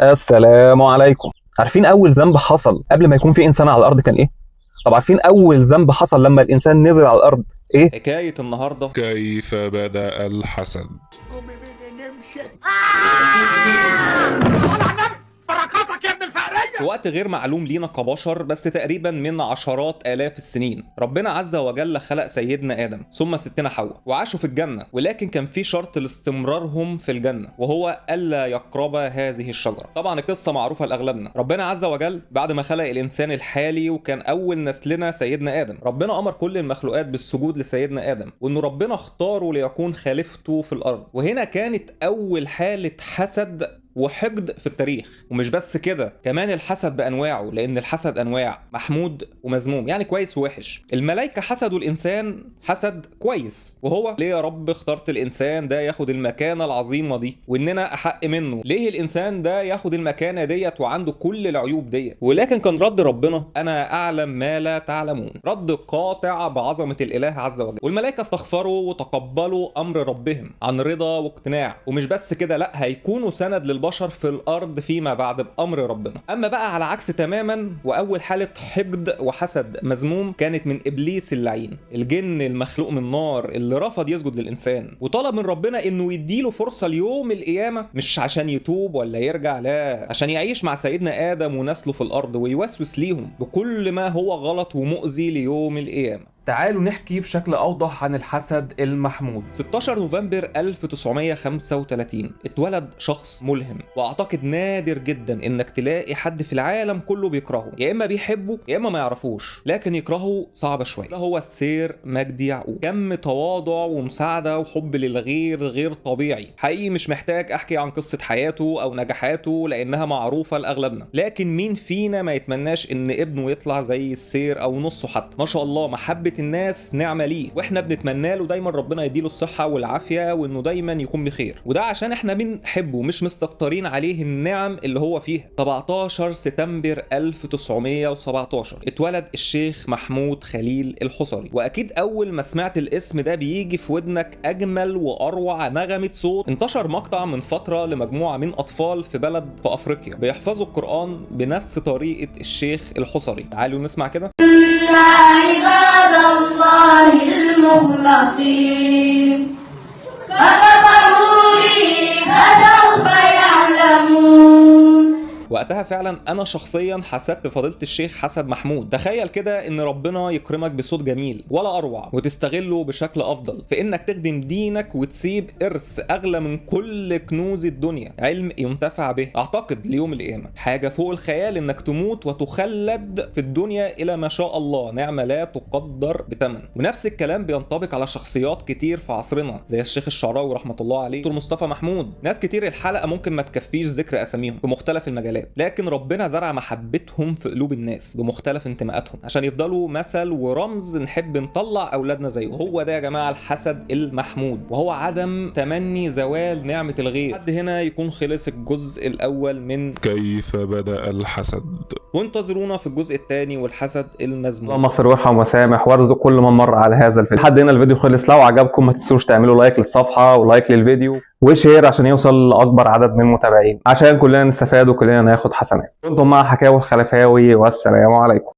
السلام عليكم. عارفين اول ذنب حصل قبل ما يكون في انسان على الارض كان ايه؟ طب عارفين اول ذنب حصل لما الانسان نزل على الارض ايه؟ حكاية النهاردة كيف بدأ الحسد. في وقت غير معلوم لينا كبشر، بس تقريبا من عشرات آلاف السنين، ربنا عز وجل خلق سيدنا آدم ثم ستنا حواء وعاشوا في الجنة، ولكن كان في شرط لاستمرارهم في الجنة، وهو ألا يقرب هذه الشجرة. طبعا القصة معروفة لأغلبنا. ربنا عز وجل بعد ما خلق الإنسان الحالي وكان أول نسلنا سيدنا آدم، ربنا أمر كل المخلوقات بالسجود لسيدنا آدم، وإنه ربنا اختاره ليكون خليفته في الأرض. وهنا كانت أول حالة حسد وحقد في التاريخ. ومش بس كده، كمان الحسد بانواعه، لان الحسد انواع، محمود ومذموم، يعني كويس ووحش. الملائكة حسدوا الانسان حسد كويس، وهو ليه يا رب اخترت الانسان ده ياخد المكانة العظيمة دي واننا احق منه؟ ليه الانسان ده ياخد المكانة ديت وعنده كل العيوب ديت؟ ولكن كان رد ربنا انا اعلم ما لا تعلمون، رد قاطع بعظمة الاله عز وجل. والملائكة استغفروا وتقبلوا امر ربهم عن رضا واقتناع. ومش بس كده، لا، هيكونوا سند للبشر في الارض فيما بعد بامر ربنا. اما بقى على عكس تماما، واول حاله حقد وحسد مذموم كانت من ابليس اللعين، الجن المخلوق من نار اللي رفض يسجد للانسان وطلب من ربنا انه يديله فرصة ليوم القيامة، مش عشان يتوب ولا يرجع، لا، عشان يعيش مع سيدنا ادم ونسله في الارض ويوسوس ليهم بكل ما هو غلط ومؤذي ليوم القيامة. تعالوا نحكي بشكل أوضح عن الحسد المحمود. 16 نوفمبر 1935 اتولد شخص ملهم، واعتقد نادر جدا انك تلاقي حد في العالم كله بيكرهه، يا اما بيحبه يا اما ما يعرفوش، لكن يكرهه صعبة شوية. ده هو السير مجدي يعقوب. كم تواضع ومساعدة وحب للغير غير طبيعي. حقيقي مش محتاج احكي عن قصة حياته او نجاحاته لانها معروفة لاغلبنا، لكن مين فينا ما يتمناش ان ابنه يطلع زي السير او نصه حتى؟ ما شاء الله، محبة الناس نعمة ليه، واحنا بنتمنى له دايما ربنا يديله الصحة والعافية وانه دايما يكون بخير، وده عشان احنا بنحبه مش مستكترين عليه النعم اللي هو فيها. 17 سبتمبر 1917 اتولد الشيخ محمود خليل الحصري، واكيد اول ما سمعت الاسم ده بيجي في ودنك اجمل واروع نغمة صوت. انتشر مقطع من فترة لمجموعة من اطفال في بلد في افريقيا بيحفظوا القرآن بنفس طريقة الشيخ الحصري. تعالوا نسمع كده. عباد الله المخلصين فكفروا به فسوف يعلمون. وقتها فعلا انا شخصيا حسدت فضيلة الشيخ حسد محمود. تخيل كده ان ربنا يكرمك بصوت جميل ولا اروع وتستغله بشكل افضل في انك تخدم دينك وتسيب ارث اغلى من كل كنوز الدنيا، علم ينتفع به اعتقد ليوم القيامة. حاجة فوق الخيال انك تموت وتخلد في الدنيا الى ما شاء الله، نعمه لا تقدر بثمن. ونفس الكلام بينطبق على شخصيات كتير في عصرنا زي الشيخ الشعراوي رحمه الله عليه، دكتور مصطفى محمود، ناس كتير الحلقة ممكن ما تكفيش ذكر اساميهم في مختلف المجالات، لكن ربنا زرع محبتهم في قلوب الناس بمختلف انتماءاتهم عشان يفضلوا مثل ورمز نحب نطلع اولادنا زيه. هو ده يا جماعة الحسد المحمود، وهو عدم تمني زوال نعمه الغير. حد هنا يكون خلص الجزء الاول من كيف بدأ الحسد، وانتظرونا في الجزء الثاني والحسد المذموم. اللهم اغفر وارحم وسامح وارزق كل من مر على هذا الفيديو. لحد هنا الفيديو خلص. لو عجبكم ما تنسوش تعملوا like للصفحه و like للفيديو و share عشان يوصل لاكبر عدد من المتابعين، عشان كلنا نستفاد وكلنا ناخد حسنات. كنتم مع حكاوي الخلفاوي، والسلام عليكم.